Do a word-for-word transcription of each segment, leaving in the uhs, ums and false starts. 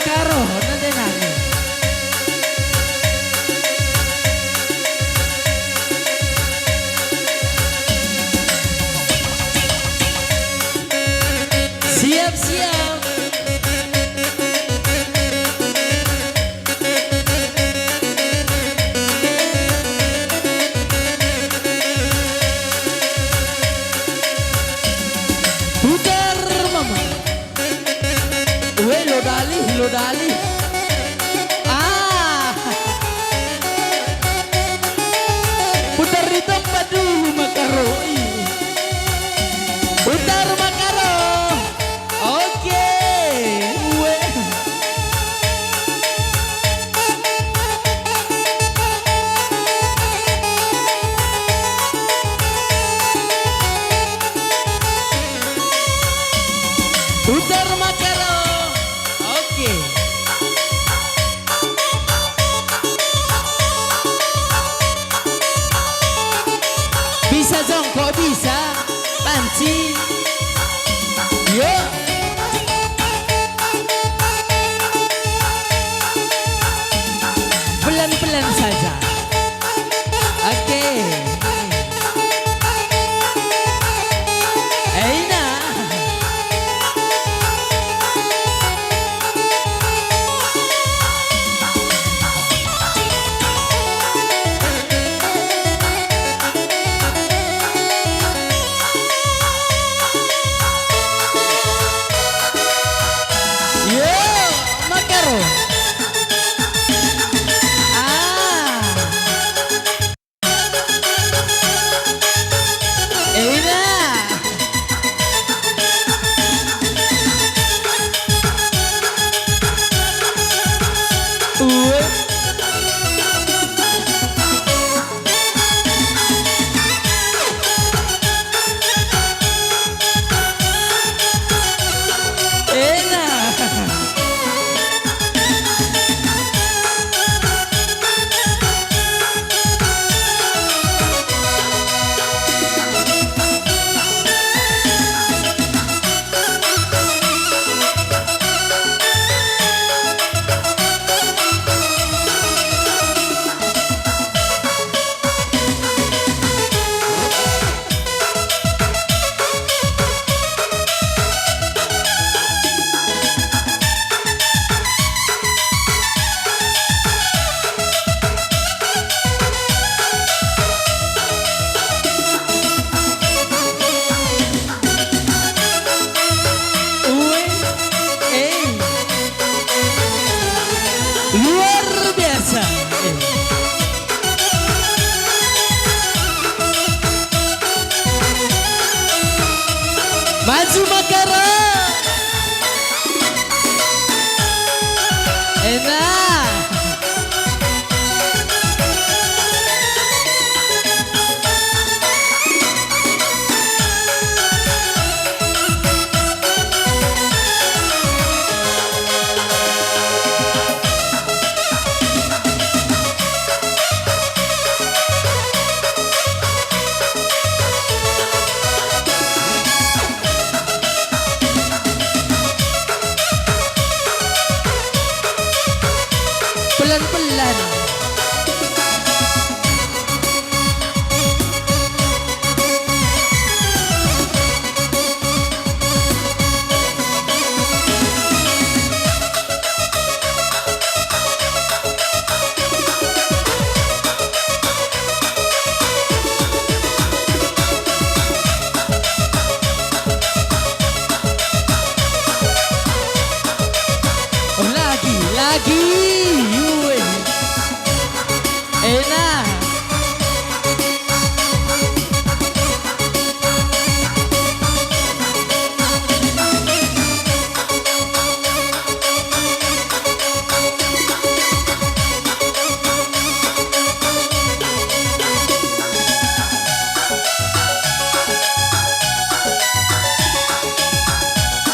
Karo nande-nande. Siap-siap. Putar, Mama. Ue, lo dalih, lo dalih. Ah. Putar di tempat dulu, Makaro. Putar, Makaro. Oke. Ue. Putar, Makaro. Oke. Bisa jongkok, bisa. Banci. Yo. Pelan-pelan saja. Oke. Eina. Yo, Makaro. Ah. Eina. Ue. Enak. Ue, eh. Luar biasa. Eh. Maju, Makaro. Enak. Pelan-pelan. Oh, lagi, lagi. Yue. Enak.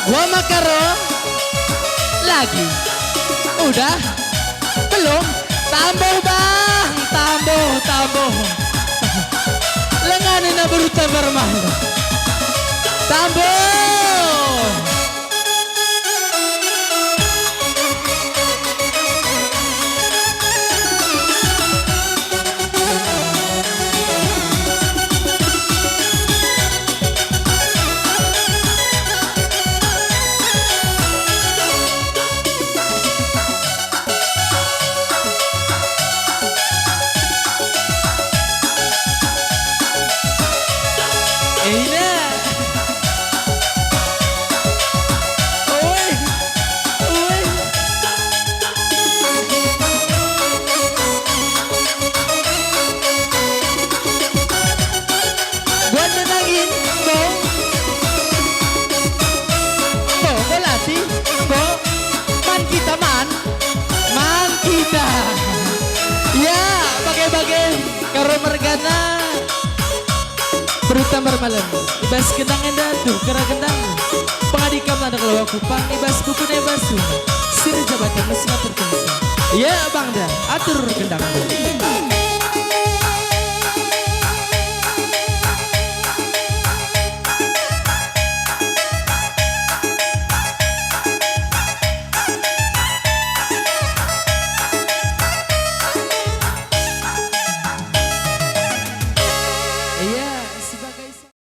Gua Makaro. Lagi. Udah. Belum. Tambuh, Bang. Tambuh, tambuh. Lengan ina beru tambar malu. Tambuh. Karo mergana. Perlu tambar malem. I bas gendang enda tuh kera gendang. Pengadi kam landak lawa kupang i bas buku nai basu. Sir jabatan mesinga tertensi. Ya, Bangda, atur gendang.